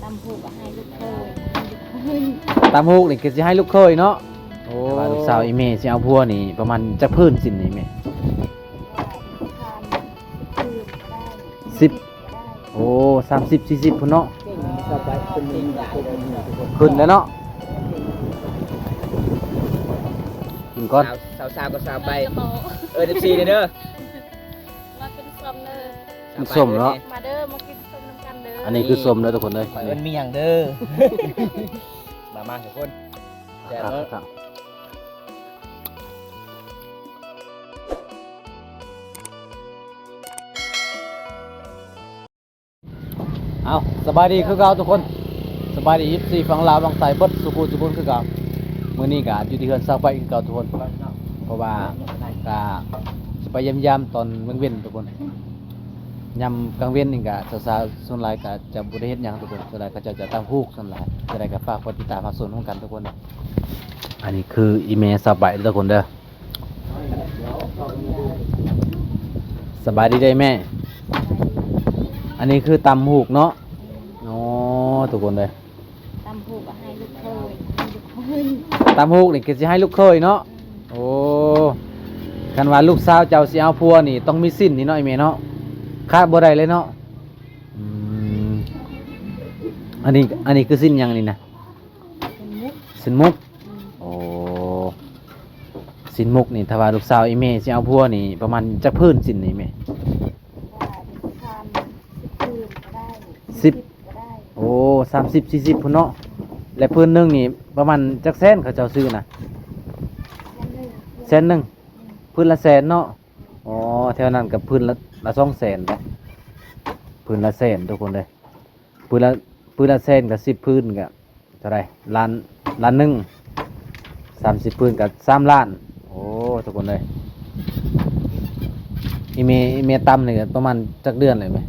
ຕຳຫູກໃຫ້ລູກເຂີຍ ຕຳຫູກນີ້ກໍຊິໃຫ້ລູກເຂີຍເນາະ. ໂອ້ ແຕ່ວ່າລູກສາວອີ່ແມ່ຊິເອົາຜົວນີ້ປະມານຈັກຜືນສິ້ນນີ້ແມ່? ສິບ ໂອ້ ສາມສິບ ສີ່ສິບພຸ້ນເນາະ. ຂຶ້ນແລ້ວເນາະ. ກິນກ່ອນ ສາວ ສາວ ສາວກໍສາວໄປ. ເອີ ເອັຟຊີ ເດີ ມາກິນສົ້ມເດີ ກິນສົ້ມເນາະ. ມາເດີ ມາກິນສົ້ມນຳກັນເດີ. ອັນນີ້ຄືສົ້ມເດີທຸກຄົນເດີ. ຂ້ອຍເອີ້ນໝີ່ຫຍັງເດີ. ມາ ມາທຸກຄົນ. ແຊບເນາະ. ເອົາ ສະບາຍດີຄືເກົ່າທຸກຄົນ. ສະບາຍດີ ເອັຟຊີ ຝັ່ງລາວຝັ່ງໄທເບິດສູ່ຜູ້ສູ່ຄົນຄືເກົ່າ. ມື້ນີ້ກະຢູ່ທີ່ເຮືອນຊາວໄປຄືເກົ່າທຸກຄົນ ເພາະວ່າກະຊິໄປຢ້ຽມຢາມຕອນເວັນໆທຸກຄົນ. ຍາມກາງເວັນນີ້ກະສາວໆສ່ວນຫຼາຍກະຈະບໍ່ໄດ້ເຮັດຫຍັງທຸກຄົນ. ສ່ວນຫຼາຍເຂົາເຈົ້າຈະຕຳຫູກສ່ວນຫຼາຍ. ຈະໄດ້ກະຝາກກົດຕິດຕາມຮັບຊົມນຳກັນທຸກຄົນ. ອັນນີ້ຄືອີ່ແມ່ຊາວໄປເດີທຸກຄົນເດີ. ສະບາຍດີເດີແມ່. ອັນນີ້ຄືຕຳຫູກເນາະ. ໂອ້ ທຸກຄົນເດີ. ຕຳຫູກໃຫ້ລູກເຂີຍ ຕຳຫູກນີ້ກໍຊິໃຫ້ລູກເຂີຍເນາະ. ອືມ ໂອ້ ຄັນວ່າລູກສາວເຈົ້າຊິເອົາຜົວນີ້ຕ້ອງມີສິ້ນນີ້ເນາະ ອີ່ແມ່ເນາະ. ຂາດບໍ່ໄດ້ເລີຍເນາະ. ອືມ ອັນນີ້ ອັນນີ້ຄືສິ້ນຫຍັງນີ້ນະ? ສິ້ນໝົກ ສິ້ນໝົກ. ອືມ ໂອ້ ສິ້ນໝົກນີ້ ຖ້າວ່າລູກສາວອີ່ແມ່ຊິເອົາຜົວນີ້ປະມານຈັກຜືນສິ້ນນີ້ແມ່? ສິບ ໂອ້ ສາມສິບ ສີ່ສິບພຸ້ນເນາະ. ແລະ ຜືນໜຶ່ງນີ້ປະມານຈັກແສນເຂົາເຈົ້າຊື້ນະ? ແສນໜຶ່ງ ແສນໜຶ່ງ. ອືມ ຜືນລະແສນເນາະ. ອໍ ແຖວນັ້ນກໍຜືນລະ ລະສອງແສນແຫຼະ. ຜືນລະແສນທຸກຄົນເດີ. ຜືນລະ ຜືນລະແສນກໍສິບຜືນກໍເທົ່າໃດ? ລ້ານ ລ້ານໜຶ່ງ. ສາມສິບຜືນກໍສາມລ້ານ. ໂອ້ ທຸກຄົນເອີຍ. ອີ່ແມ່ ອີ່ແມ່ຕຳນີ້ປະມານຈັກເດືອນແລ້ວແມ່?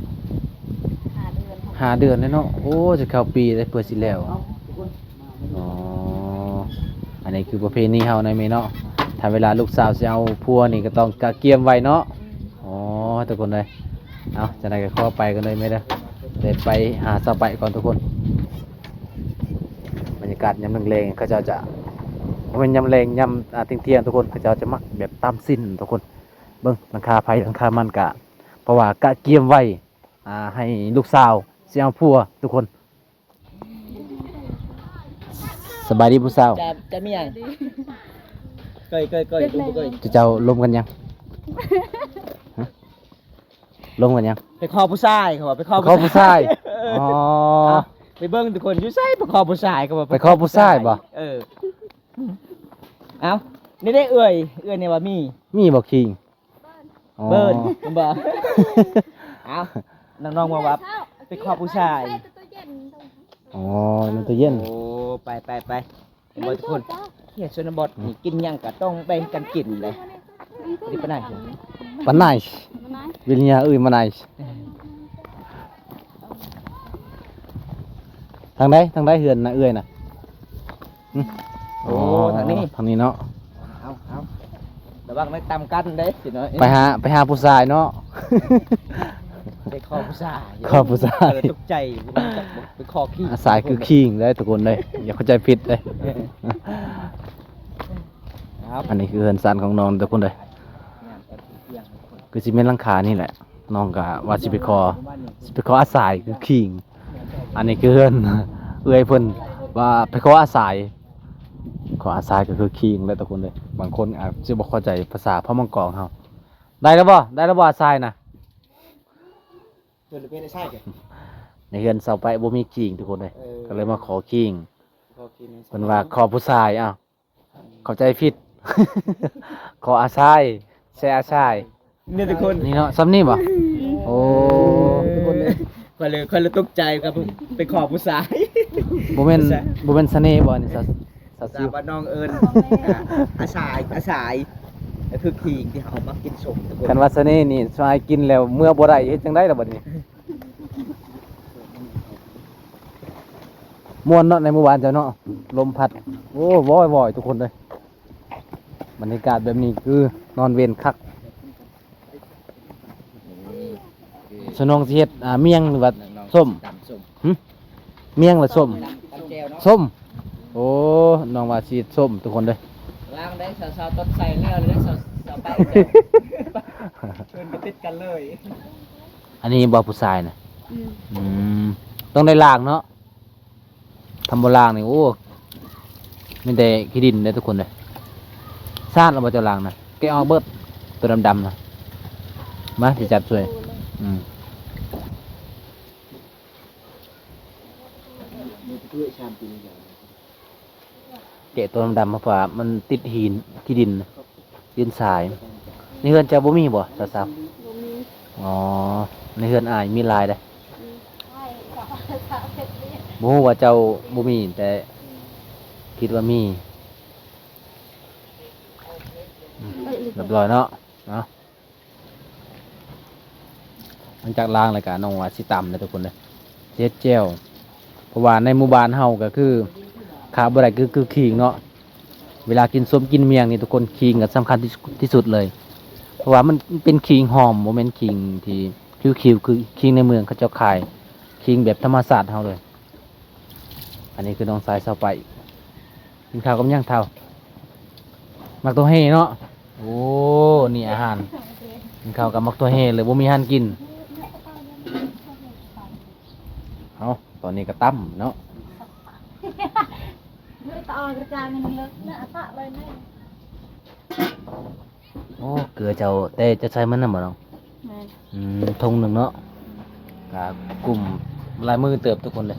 ຫ້າເດືອນ ຫ້າເດືອນແລ້ວເນາະ. ໂອ້ ຈະເຂົ້າປີແລ້ວເພື່ອຊິແລ້ວ. ອໍ ອັນນີ້ຄືປະເພນີເຮົານະແມ່ເນາະ. ຖ້າເວລາລູກສາວຊິເອົາຜົວນີ້ກໍຕ້ອງກະກຽມໄວ້ເນາະ. ອືມ ອໍ ທຸກຄົນເອີຍ. ເອົາ ຈັ່ງໃດກໍຂໍໄປກ່ອນເດີແມ່ເດີ. ໄດ້ໄປຫາຊາວໄປກ່ອນທຸກຄົນ. ບັນຍາກາດຍາມແລງໆ ເຂົາເຈົ້າຈະ ບໍ່ແມ່ນຍາມແລງ ຍາມ ອ່າ ທ່ຽງໆ ທຸກຄົນ ເຂົາເຈົ້າຈະມັກແບບຕຳສິ້ນທຸກຄົນ. ເບິ່ງ ຫຼັງຄາໃຜຫຼັງຄາມັນກະ ເພາະວ່າກະກຽມໄວ້ ອ່າ ໃຫ້ລູກສາວຊິເອົາຜົວທຸກຄົນ. ສະບາຍດີຜູ້ສາວ. ຈະ ຈະມີຫຍັງ? ເກີຍ ເກີຍ ເກີຍ ລົມບໍ່ເກີຍ? ເຈົ້າລົມກັນຫຍັງ? ຮະ? ລົມກັນຫຍັງ? ໄປຂໍຜູ້ຊາຍ ເຂົາວ່າໄປຂໍ ໄປຂໍຜູ້ຊາຍ. ຜູ້ຊາຍ. ເອີ ອໍ ເອົາ ໄປເບິ່ງທຸກຄົນ ຢູ່ໃສໄປຂໍຜູ້ຊາຍ ເຂົາວ່າໄປຂໍຜູ້ຊາຍບໍ? ເອີ ເອົາ ນີ້ເດ້ເອື້ອຍ ເອື້ອຍນີ້ວ່າມີ ມີບໍ່ຄີງ? ອໍ ເບິ່ນ ເຫັນບໍ່? ເອົາ ນ້ອງໆ ມາວ່າໄປຂໍຜູ້ຊາຍ. ອໍ ໃນຕູ້ເຢັນ. ໂອ້ ໄປ ໄປ ໄປ. ເຫັນບໍ່ທຸກຄົນ? ເຂດຊົນນະບົດນີ້ ອືມ ກິນຫຍັງກໍຕ້ອງແບ່ງກັນກິນເດ້. ປານໃດ? ປານໃດ? ວິລິຍາເອີຍ ປານໃດ? ທາງໃດ? ທາງໃດເຮືອນນະເອື້ອຍນະ? ຫຶ? ໂອ້ ອໍ ທາງນີ້ ທາງນີ້ເນາະ. ເອົາ ເອົາ ລະວັງໄດ້ຕຳກັນເດ້ ໄປຫາ ໄປຫາຜູ້ຊາຍເນາະ. ໄປຂໍຜູ້ຊາຍ ຂໍຜູ້ຊາຍ. ເອີ ຕົກໃຈ ໄປຂໍຄີງ. ອາ ຊາຍຄືຄີງເດ້ທຸກຄົນເດ້ ຢ່າເຂົ້າໃຈຜິດເດ້. ອັນນີ້ຄືເຮືອນຊານຂອງນ້ອງທຸກຄົນເດ້ ຄືຊິແມ່ນຫຼັງຄານີ້ແຫຼະ. ນ້ອງກະວ່າຊິໄປຂໍ ຊິໄປຂໍອາຊາຍຄືຄີງ. ອັນນີ້ຄືເຮືອນເອື້ອຍເພິ່ນວ່າໄປຂໍອາຊາຍ ຂໍອາຊາຍກໍຄືຄີງແຫຼະທຸກຄົນເດ້. ບາງຄົນອາດຊິບໍ່ເຂົ້າໃຈພາສາເຜົ່າມັງກອງເຮົາ. ໄດ້ແລ້ວບໍ່? ໄດ້ແລ້ວບໍ່ອາຊາຍນະ? ເພິ່ນເປັນອາຊາຍ ໃນເຮືອນຊາວໄປບໍ່ມີຄີງທຸກຄົນເດ້. ເອີ ກໍເລີຍມາຂໍຄີງ ຂໍຄີງ ເພິ່ນວ່າຂໍຜູ້ຊາຍ. ອ້າວ ເຂົ້າໃຈຜິດ ຂໍອາຊາຍ ແຊອາຊາຍ. ນີ້ທຸກຄົນ ນີ້ເນາະ ຊ່ຳນີ້ບໍ່? ໂອ້ ທຸກຄົນເລີຍ ຂ້ອຍເລີຍ ຂ້ອຍເລີຍຕົກໃຈກັບໄປຂໍຜູ້ຊາຍ. ບໍ່ແມ່ນ ບໍ່ແມ່ນສະເໜ່ບໍ່ນີ້? ສາວ ສາວຊິວ ບ້ານນ້ອງເອີ້ນ ອາຊາຍ ອາຊາຍ ກໍຄືຄີງທີ່ເຮົາເອົາມາກິນສົ້ມທຸກຄົນ. ຄັນວ່າສະເໜ່ນີ້ ຊາຍກິນແລ້ວເມືອບໍ່ໄດ້ ເຮັດຈັ່ງໃດລະບັດນີ້? ມ່ວນເນາະໃນໝູ່ບ້ານເຈົ້າເນາະ ລົມພັດ ໂອ້ ວອຍໆ ທຸກຄົນເອີຍ. ບັນຍາກາດແບບນີ້ຄືນອນເວັນຄັກ. ສະໜອງຊິເຮັດ ອ່າ ໝ້ຽງ ຫຼືວ່າສົ້ມ? ຕຳສົ້ມ. ຫຶ? ມຽງລະສົ້ມ ຕຳແຈ່ວເນາະ ສົ້ມ. ໂອ້ ນ້ອງວ່າຊິເຮັດສົ້ມທຸກຄົນເດີ. ລ້າງໄດ້ສາວໆ ຕົດໃສ່ແລ້ວເລີຍ ສາວໆ ໄປແລ້ວ ເພິ່ນກໍຕິດກັນເລີຍ. ອັນນີ້ບໍ່ ຜູ້ຊາຍນະ? ອືມ ອືມ ຕ້ອງໄດ້ລ້າງເນາະ. ຄັນບໍ່ລ້າງນີ້ ໂອ້ ມີແຕ່ຂີ້ດິນເດ້ທຸກຄົນເດ້. ຊາດແລ້ວບໍ່ເຈົ້າລ້າງນະ? ແກະອອກເບິດ ໂຕດຳໆນະ. ມາ ຊິຈັບຊ່ວຍ. ອືມ ແກະໂຕດຳໆ ເພາະວ່າມັນຕິດຫີນ ຂີ້ດິນ ດິນຊາຍ. ໃນເຮືອນເຈົ້າບໍ່ມີບໍ່ ສາວໆ? ບໍ່ມີ. ອໍ ໃນເຮືອນອ້າຍມີຫຼາຍເດ້. ອືມ ອ້າຍກໍວ່າສາວເຮັດວຽກ ບໍ່ຮູ້ວ່າເຈົ້າບໍ່ມີ ແຕ່ ອືມ ຄິດວ່າມີ. ອືມ ຮຽບຮ້ອຍເນາະ ເນາະ. ຫຼັງຈາກລ້າງແລ້ວກະນ້ອງວ່າຊິຕຳເດີທຸກຄົນເດີ ຊິເຮັດແຈ່ວ. ເພາະວ່າໃນໝູ່ບ້ານເຮົາກໍຄືຂາດບໍ່ໄດ້ກໍຄື ຄືຂີງເນາະ. ເວລາກິນສົ້ມກິນມຽງນີ້ທຸກຄົນ ຂີງກໍສຳຄັນທີ່ ທີ່ສຸດເລີຍ. ເພາະວ່າມັນ ມັນເປັນຂີງຫອມ ບໍ່ແມ່ນຂີງທີ່ຄິວໆ ຄືຂີງໃນເມືອງເຂົາເຈົ້າຂາຍ ຂີງແບບທຳມະຊາດເຮົາເລີຍ. ອັນນີ້ຄືນ້ອງຊາຍຊາວໄປ. ກິນເຂົ້າກັບຫຍັງເຖົ້າ? ໝາກໂຕເຮເນາະ. ໂອ້ ນີ້ອາຫານ ກິນເຂົ້າກັບໝາກໂຕເຮເລີຍ ບໍ່ມີອາຫານກິນ. ເອົາ ຕອນນີ້ກໍຕຳເນາະ. ໂອ້ ເກືອເຈົ້າ ແຕ່ເຈົ້າໃສ່ມື້ນັ້ນບໍ່ນ້ອງ? ແມ່ນ. ອືມ ຖົງໜຶ່ງເນາະ ກະກຸ້ມຫຼາຍມື້ເຕີບທຸກຄົນເດ້.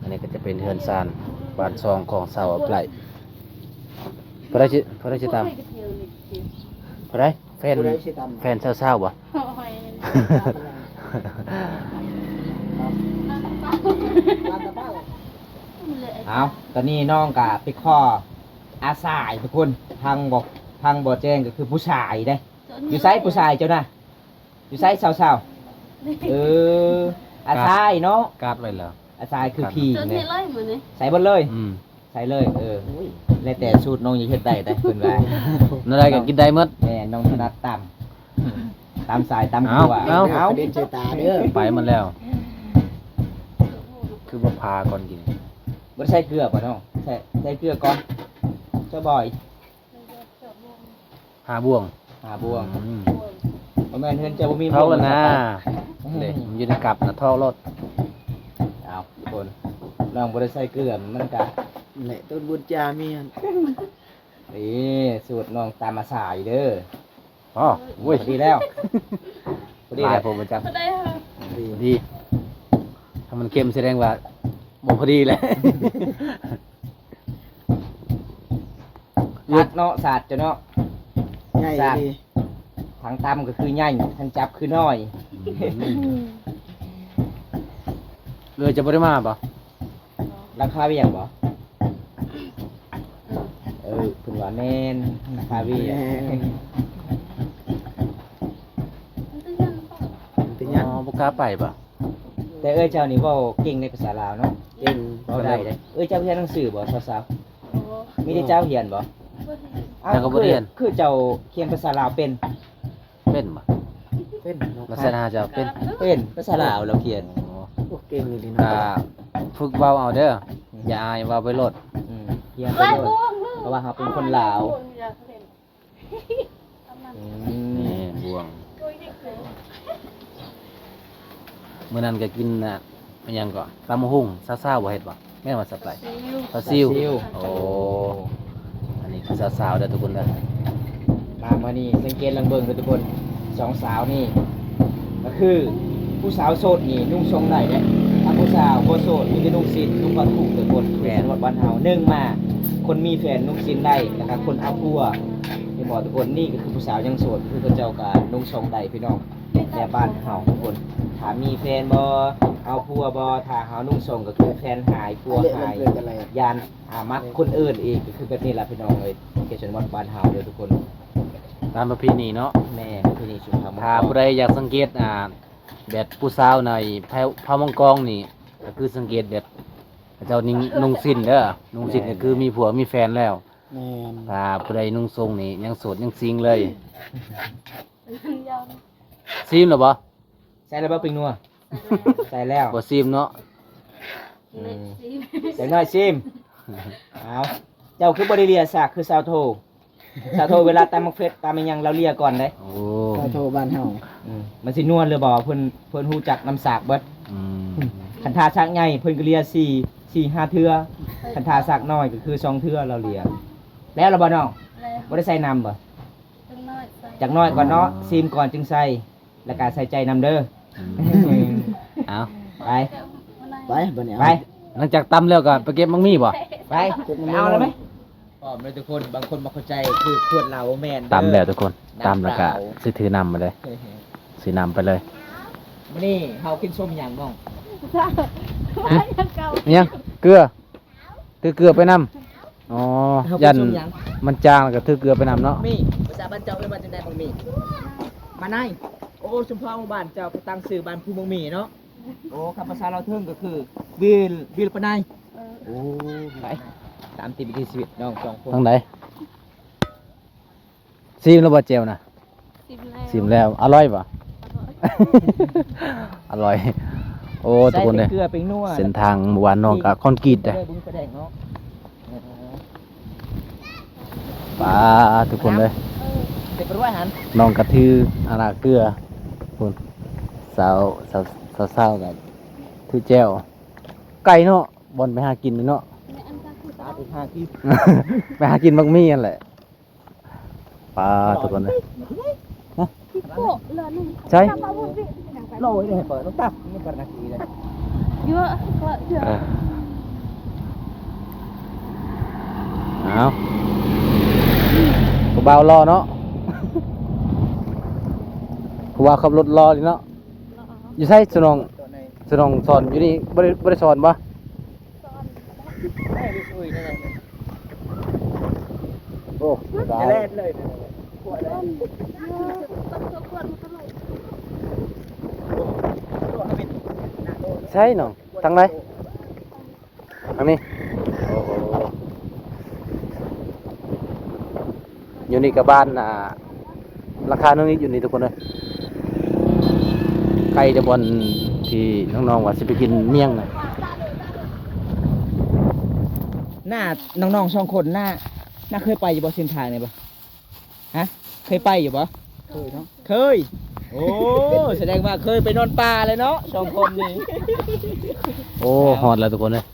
ອັນນີ້ກໍຈະເປັນເຮືອນຊານບ້ານຊ່ອງຂອງຊາວໄປ. ຜູ້ໃດຊິ ຜູ້ໃດຊິຕຳ? ຜູ້ໃດ? ແຟນ ຜູ້ໃດຊິຕຳ? ແຟນຊາວໆບໍ່? ໂອ້ຍ ເອົາ ຕອນນີ້ນ້ອງກະໄປຂໍອາສາຍທຸກຄົນ ທາງບໍ່ ທາງບໍ່ແຈ້ງກໍຄືຜູ້ຊາຍເດ້. ຢູ່ໃສຜູ້ຊາຍເຈົ້ານະ? ຢູ່ໃສສາວໆ? ເອີ ອາສາຍເນາະ ກາດໄວ້ແລ້ວ ອາສາຍຄືຜີ ໃສ່ເບິດເລີຍ. ອືມ ໃສ່ເລີຍ. ເອີ ແລ້ວແຕ່ສູດນ້ອງຢາກເຮັດໄດ້ໄດ໋ ເພິ່ນວ່າ ແນວໃດກໍກິນໄດ້ໝົດ. ແມ່ນ ນ້ອງຖະໜັດຕຳ ຕຳສາຍຕຳຂົວ. ເອົາ ເອົາ ເອົາ ໄປໝົດແລ້ວ. ຄືບໍ່ພາກ່ອນກິນ? ບໍ່ໄດ້ໃສ່ເກືອບໍ່ນ້ອງ? ໃສ່ ໃສ່ເກືອກ່ອນ ສະບອຍ. ຫ້າບ່ວງ ຫ້າບ່ວງ. ອືມ ບໍ່ແມ່ນເຮືອນເຈົ້າບໍ່ມີບ່ວງນະ. ເດ້ ມັນຢູ່ໃນກັບນະ ຖອກໂລດ. ເອົາ ທຸກຄົນ ນ້ອງບໍ່ໄດ້ໃສ່ເກືອ ມັນກະ ແຫຼະ ຕົ້ນບຸນຈາມີຫັ້ນ. ເອີ ສູດນ້ອງຕຳອາສາຍເດີ. ອໍ ໂອ້ຍ ພໍດີແລ້ວ ພໍດີແລ້ວ. ຫຼາຍໂພດບໍ່ຈັກ ພໍດີ ພໍດີ. ຖ້າມັນເຄັມສະແດງວ່າບໍ່ພໍດີແຫຼະ. ສາດເນາະ ສາດເຈົ້າເນາະ ໃຫຍ່ ສາດ ອີ່ຫຼີ. ທັງຕຳກໍຄືໃຫຍ່ ທັງຈັບຄືນ້ອຍ. ອືມ ເອື້ອຍຈະບໍ່ໄດ້ມາບໍ່? ລາວຄາວຽກບໍ່? ເອີ ເອີ ເພິ່ນວ່າແມ່ນ ລາວຄາວຽກ. ແມ່ນ ມັນເປັນຫຍັງ? ມັນເປັນຫຍັງ? ອໍ ບໍ່ກ້າໄປບໍ່? ແຕ່ເອື້ອຍເຈົ້ານີ້ເວົ້າເກັ່ງໃນພາສາລາວເນາະ. ເກັ່ງ ເວົ້າໄດ້ເດ້. ເອື້ອຍເຈົ້າຮຽນໜັງສືບໍ່ສາວໆ? ໂອ້ ມີແຕ່ເຈົ້າຮຽນບໍ່? ບໍ່ຮຽນ. ເອົ້າ ເຈົ້າກໍບໍ່ໄດ້ຮຽນ. ຄື ຄືເຈົ້າຂຽນພາສາລາວເປັນ? ເປັນບໍ່? ເປັນເນາະ. ລັກສະນະເຈົ້າເປັນ? ເປັນ ພາສາລາວລາວຂຽນ. ໂອ້ ໂອ້ ເກັ່ງອີ່ຫຼີເນາະ. ກໍຝຶກເວົ້າເອົາເດີ ອືມ ຢ່າອາຍ ເວົ້າໄປໂລດ. ອືມ ຮຽນໄປໂລດ ເພາະວ່າເຮົາເປັນຄົນລາວ. ອືມ ນີ້ບ່ວງ. ມື້ນັ້ນກໍກິນ ອະ ອີຫຍັງເກາະ ຕຳບັກຫຸ່ງ ຊາວໆ ບໍ່ເຮັດບໍ່? ແມ່ນບໍ່ ສາວໄປ? ປາຊິວ ປາຊິວ. ໂອ້ ອັນນີ້ຄືສາວໆ ເດີທຸກຄົນເດີ. ມາມື້ນີ້ສັງເກດລອງເບິ່ງເດີທຸກຄົນ ສອງສາວນີ້ ກໍຄືຜູ້ສາວໂສດນີ້ນຸ່ງຊົງໄດ້ເດ້. ຖ້າຜູ້ສາວບໍ່ໂສດມີແຕ່ນຸ່ງສິ້ນ ນຸ່ງຜ້າຄຸມທຸກຄົນ. ແມ່ນ ຢູ່ຊະນະບົດບ້ານເຮົາ ໜຶ່ງມາ ຄົນມີແຟນນຸ່ງສິ້ນໄດ້ ແລ້ວກໍຄົນເອົາຜົວ ເຫັນບໍ່ທຸກຄົນ? ນີ້ກໍຄືຜູ້ສາວຍັງໂສດ ຄືເຂົາເຈົ້າກໍນຸ່ງຊົງໄດ້ພີ່ນ້ອງ. ແຕ່ບ້ານເຮົາທຸກຄົນ ຖ້າມີແຟນບໍ່ ເອົາຜົວບໍ່ ຖ້າເຮົານຸ່ງຊົງກໍຄືແຟນຫາຍ ຜົວຫາຍ ຢ້ານ ອາ ມັກຄົນອື່ນອີກ ກໍຄືແບບນີ້ລະພີ່ນ້ອງເອີຍ. ເຂດຊົນນະບົດບ້ານເຮົາເດີທຸກຄົນ ຕາມປະເພນີເນາະ. ແມ່ນ ປະເພນີຊົນເຜົ່າມັງກອນ. ຖ້າຜູ້ໃດຢາກສັງເກດ ອາ ແບບຜູ້ສາວໃນເຜົ່າ ເຜົ່າມັງກອນນີ້ ກໍຄືສັງເກດແບບເຂົາເຈົ້ານຸ່ງ ນຸ່ງສິ້ນເດີ ນຸ່ງສິ້ນກໍຄືມີຜົວມີແຟນແລ້ວ. ແມ່ນ ຖ້າຜູ້ໃດນຸ່ງຊົງນີ້ຍັງໂສດຍັງຊິງເລີຍ. ຊີມແລ້ວບໍ່? ໃສ່ແລ້ວບໍ່ ແປ້ງນົວ? ໃສ່ແລ້ວ ໃສ່ແລ້ວ. ບໍ່ຊີມເນາະ. ອືມ ເດັກນ້ອຍຊີມ ເອົາ ເຈົ້າຄືບໍ່ໄດ້ເລຍສາກຄືຊາວໂທ ຊາວໂທເວລາຕຳໝາກເຜັດຕຳອີ່ຫຍັງລາວເລຍກ່ອນເດ້. ໂອ້ ຊາວໂທບ້ານເຮົາ ອືມ ມັນຊິນວນຫຼືບໍ່ ເພິ່ນ ເພິ່ນຮູ້ຈັກນ້ຳສາກເບິດ. ອືມ ຄັນຖ້າສາກໃຫຍ່ເພິ່ນກໍເລຍສີ່ ສີ່ຫ້າເທື່ອ ຄັນຖ້າສາກນ້ອຍກໍຄືສອງເທື່ອລາວເລຍ. ແລ້ວລະບໍ່ນ້ອງ? ແລ້ວ ບໍ່ໄດ້ໃສ່ນ້ຳບໍ່? ຈັກໜ້ອຍ ຈັກໜ້ອຍກ່ອນເນາະ ອໍ ຊີມກ່ອນຈຶ່ງໃສ່ ແລ້ວກະໃສ່ໃຈນຳເດີ. ອືມ ເອົາ ໄປ ໄປບັດນີ້ ໄປ ເອົາ ຫຼັງຈາກຕຳແລ້ວກໍໄປເກັບໝາກມີ່ບໍ່? ໄປ ເກັບໝາກມີ່ ເອົາແລ້ວໄໝ? ພ້ອມເລີຍທຸກຄົນ ບາງຄົນບໍ່ເຂົ້າໃຈ ຄືຂວດເຫຼົ້າແມ່ນເດີ ຕຳແລ້ວທຸກຄົນ ຕຳແລ້ວກໍຊິຖືນ້ຳມາເລີຍ ຖືນ້ຳໄປເລີຍ. ມື້ນີ້ເຮົາກິນສົ້ມຫຍັງນ້ອງ? ຫຍັງ? ເກືອ ຖືເກືອໄປນຳ. ອໍ ຢ້ານມັນຈາງ ແລ້ວກໍຖືເກືອໄປນຳເນາະ. ໝາກມີ່ ພາສາບ້ານເຈົ້າເອີ້ນວ່າຈັ່ງໃດ? ໝາກມີ່ ໝາກໄນ. ໂອ້ ຊຸມເຜົ່າບ້ານເຈົ້າກໍຕັ້ງຊື່ບ້ານພູໝາກມີ່ເນາະ. ໂອ້ ຄັນພາສາລາວເທິງກໍຄື ວິລ ວິລປະໄນ. ເອີ ໂອ້ ໄປ ຕາມຕິດວິຖີຊີວິດນ້ອງສອງຄົນ. ທາງໃດ? ຊີມແລ້ວບໍ່ແຈ່ວນະ? ຊີມແລ້ວ ຊີມແລ້ວ ອະລ່ອຍບໍ່? ອະລ່ອຍ ອະລ່ອຍ. ໂອ້ ທຸກຄົນເດີ ໃສ່ແຕ່ເກືອແປ້ງນົວ ເສັ້ນທາງໝູ່ບ້ານນ້ອງກໍຄອນກຣີດເດ້ ເບິ່ງປາແດກເນາະ. ປາ ທຸກຄົນເດີ ເອີ ເປັນປາດ້ວຍຫັ້ນ ນ້ອງກໍຖືອັນນ່າເກືອ ພຸ້ນ ສາວ ສາວ ສາວໆກໍຖືແຈ່ວ. ໄກເນາະ ບ່ອນໄປຫາກິນເນາະ ໄປຫາກິນໝາກມີ່ຫັ້ນແຫຼະ. ປາ ທຸກຄົນເອີຍ ຮະ ໃຊ່ ໂລຍເດ້ ເປີດນ້ຳຕັບ ມັນປານາທີເດ້ ເຍອະ ເຍອະ. ເອີ ເອົາ ຜູ້ບ່າວຫຼໍ່ເນາະ ຜູ້ບ່າວຂັບລົດຫຼໍ່ດີເນາະ. ຢູ່ໃສ? ສະໜອງ ສະໜອງສອນຢູ່ນີ້ ບໍ່ໄດ້ ບໍ່ໄດ້ສອນບໍ່? ໂອ້ ໃສນ້ອງ? ທາງໃດ? ທາງນີ້ ໂອ້ໂຫ ຢູ່ນີ້ກໍບ້ານ ອ່າ ຫຼັງຄາໜຶ່ງອີກຢູ່ນີ້ທຸກຄົນເອີຍ ໃກ້ແຕ່ບ່ອນທີ່ນ້ອງໆວ່າຊິໄປກິນມ້ຽງນະ. ນ້າ ນ້ອງໆສອງຄົນ ນ້າ ນ້າເຄີຍໄປຢູ່ບໍ່ເສັ້ນທາງນີ້ບໍ່? ຮະ ເຄີຍໄປຢູ່ບໍ່? ເຄີຍເນາະ ເຄີຍ. ໂອ້ ສະແດງວ່າເຄີຍໄປນອນປ່າເລີຍເນາະ ສອງຄົນນີ້. ໂອ້ ຮອດແລ້ວທຸກຄົນເອີຍ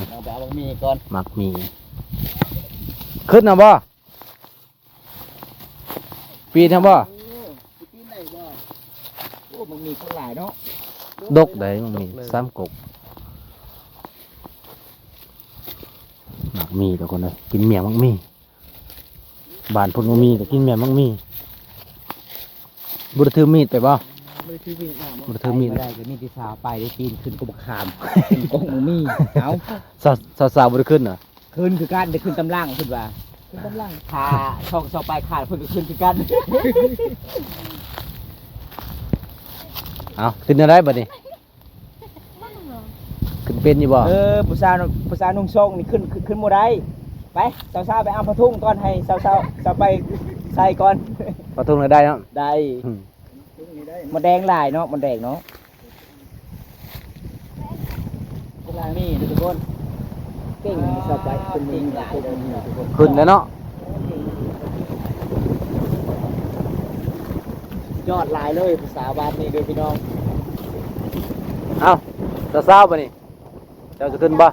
ເອົາໄປເອົາໝາກມີ່ກ່ອນ ໝາກມີ່ ຂຶ້ນນະບໍ່? ປີນນະບໍ່? ໂອ້ ປີນໄດ້ບໍ່? ໂອ້ ໝາກມີ່ຄົນຫຼາຍເນາະ ດົກໄດ໋ ໝາກມີ່ ດກເລີຍ ສາມກົກ ໝາກມີ່ທຸກຄົນເອີຍ ກິນມ້ຽງໝາກມີ່. ບ້ານພຸ້ນບໍ່ມີ ແຕ່ກິນແມ່ນໝາກມີ່. ບໍ່ໄດ້ຖືມີດໄປບໍ່? ບໍ່ໄດ້ຖືມີດມາບໍ່? ບໍ່ໄດ້ຖືມີດ ໄປບໍ່ໄດ້ ກໍມີແຕ່ສາວໄປໄດ້ ປີນຂຶ້ນກົກບັກຂາມ ຂຶ້ນກົກໝາກມີ່. ເອົ້າ ສາວ ສາວ ສາວບໍ່ໄດ້ຂຶ້ນຫວາ? ຂຶ້ນຄືກັນ ໄດ້ຂຶ້ນຕາມຫຼັງ ເພິ່ນວ່າ ຂຶ້ນຕາມຫຼັງ ຖ້າສອງ ສອງປາຍຂາດ ເພິ່ນກໍຂຶ້ນຄືກັນ. ເອົ້າ ຂຶ້ນແນວໃດບັດນີ້? ຂຶ້ນເປັນຢູ່ບໍ່? ເອີ ຜູ້ສາວ ຜູ້ສາວນຸ່ງໂຊງນີ້ຂຶ້ນ ຂຶ້ນ ຂຶ້ນບໍ່ໄດ້. ໄປ ສາວໆ ໄປເອົາຜ້າຖົງກ່ອນ ໃຫ້ສາວໆ ສາວໄປໃສ່ກ່ອນ. ຜ້າຖົງນະໄດ້ເນາະ? ໄດ້ ອືມ ມົດແດງຫຼາຍເນາະ ມົດແດງເນາະ. ພວກມັນມີເດີທຸກຄົນ ເກັ່ງ ສາວໄປ ຂຶ້ນ ເກັ່ງຫຼາຍເດີທຸກຄົນ ຂຶ້ນແລ້ວເນາະ. ຍອດຫຼາຍເລີຍ ຜູ້ສາວບ້ານນີ້ເດີພີ່ນ້ອງ. ເອົ້າ ສາວໆ ບາດນີ້ ເຈົ້າຈະຂຶ້ນບໍ່?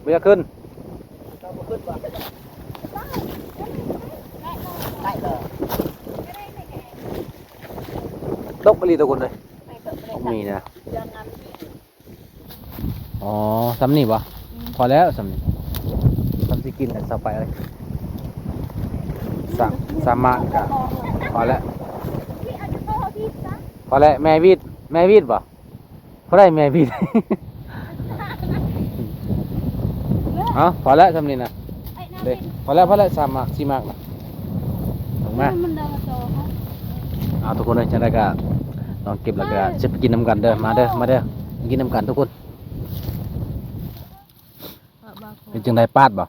ບໍ່ຢາກຂຶ້ນ. ຕົກອີ່ຫຼີທຸກຄົນເອີຍ ມີນະ. ອໍ ສ່ຳນີ້ບໍ່? ອືມ ພໍແລ້ວສ່ຳນີ້ ສ່ຳຊິກິນແລ້ວ ສາວໄປເອີຍ ສາ ສາມາດກະພໍແລ້ວ ພໍແລ້ວ. ແມ່ຫວີດ ແມ່ຫວີດບໍ່? ພໍໄດ້ແມ່ຫວີດ ເອົ້າ ພໍແລ້ວສ່ຳນີ້ນະ. ເດ້ ພໍແລ້ວ ພໍແລ້ວ ສາມໝາກ ສີ່ໝາກນະ ລົງມາ. ມັນເດີໂຕເຮົາ ເອົາ ທຸກຄົນເອີຍ ຈັ່ງໃດກໍລອງເກັບ ແລ້ວກໍຊິໄປກິນນຳກັນເດີ. ມາເດີ ມາເດີ ກິນນຳກັນທຸກຄົນ. ເປັນຈັ່ງໃດ ປາດບໍ່?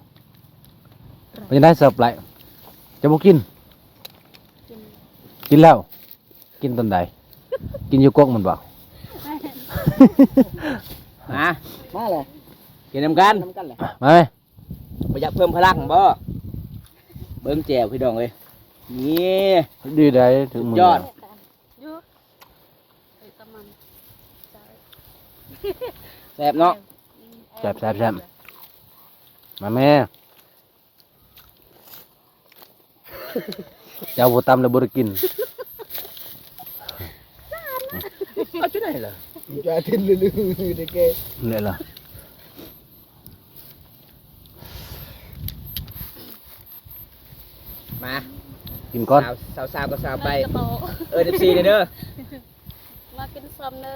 ເປັນຈັ່ງໃດ ສາວໄປ ເຈົ້າບໍ່ກິນ? ກິນ ກິນແລ້ວ. ກິນຕອນໃດ? ກິນຢູ່ກົກມັນບໍ່? ມາ ມາເລີຍ. ກິນນຳກັນ ນຳກັນແຫຼະ ມາ ບໍ່ຢາກເພີ່ມພະລັງບໍ? ເບິ່ງແຈ່ວພີ່ນ້ອງເອີຍ ນີ້ ດີໃດ໋ ເຖິງມື້ ສຸດຍອດ ແຊບເນາະ ແຊບໆໆ ມາແມ່ ເຈົ້າບໍ່ຕຳແລ້ວບໍ່ໄດ້ກິນ ເອົາຈັ່ງໃດລະ ຈະກິນລືໆໄດ້ແກ່ ນີ້ລະ ມາ ກິນກ່ອນ ສາວ ສາວໆ ກັບສາວໄປ ເອີ້ນເອັຟຊີແດ່ເດີ ມາກິນສົ້ມເດີ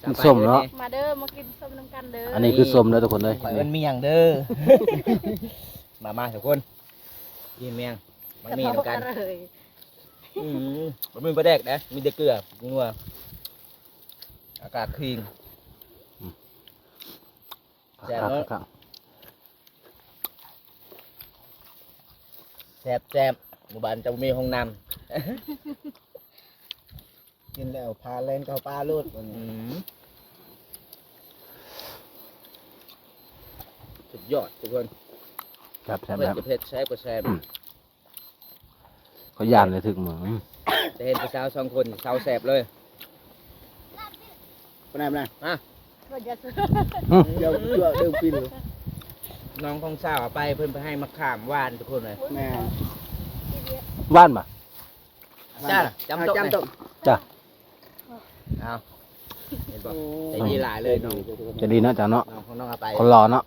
ກິນສົ້ມເນາະ ມາເດີ ມາກິນສົ້ມນຳກັນເດີ ອັນນີ້ຄືສົ້ມເດີທຸກຄົນເອີຍ ຂ້ອຍເອີ້ນໝ່ຽງເດີ ມາໆ ທຸກຄົນ ກິນໝ່ຽງ ໝ່ຽງນຳກັນ ອືມ ບໍ່ມີປາແດກເດ້ ມີແຕ່ເກືອ ນົວ ອາກາດຄີງ ແຊບເນາະ ຄັກໆໆ ແຊບໆ ໝູ່ບ້ານເຈົ້າບໍ່ມີຫ້ອງນ້ຳ ກິນແລ້ວພາແລ່ນເຂົ້າປ່າໂລດ ອືມ ສຸດຍອດທຸກຄົນ ແຊບໆໆ ເຜັດກໍເຜັດ ແຊບກໍແຊບ ອືມ ເຂົາຢ້ານເລີຍຖືກມື ຈະເຫັນຜູ້ສາວສອງຄົນເຊົາແຊບເລີຍ ຄົນນັ້ນນະ ຮະ ດຽວ ດຽວເດີນປິ່ນ ນ້ອງຂອງສາວເອົາໄປ ເພິ່ນໄປໃຫ້ໝາກຂາມຫວານທຸກຄົນເລີຍ ແມ່ນ ຫວານບໍ່? ຈ້າ ຈ້ຳຕົກ ຈ້ຳຕົກ ຈ້າ ເອົາ ເຫັນບໍ່ ໂອ້ ໃຈດີຫຼາຍເລີຍນ້ອງ ໃຈດີເນາະ ເຈົ້າເນາະ ນ້ອງຂອງນ້ອງເອົາໄປ ຄົນຫຼໍ່ເນາະ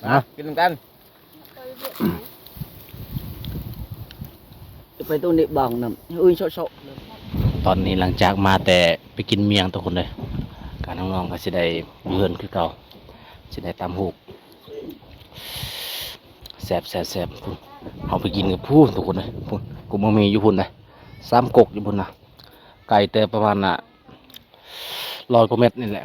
ມາ ກິນນຳກັນ ຈະໄປຕົງນີ້ບາງນຳ ອຶ້ຍ ເຊາະໆ ຕອນນີ້ຫຼັງຈາກມາແຕ່ໄປກິນໝ່ຽງທຸກຄົນເດີ ການນ້ອງໆ ກໍຊິໄດ້ຢູ່ເຮືອນຄືເກົ່າ ຊິໄດ້ຕຳຫູກ ແຊບໆໆ ພຸ້ນ ເຮົາໄປກິນກັບພຸ້ນທຸກຄົນເອີຍ ພຸ້ນ ກຸມາມີຢູ່ພຸ້ນນະ ສາມກົກຢູ່ພຸ້ນນະ ໄກແຕ່ປະມານນະ ຮ້ອຍກວ່າແມັດນີ້ແຫຼະ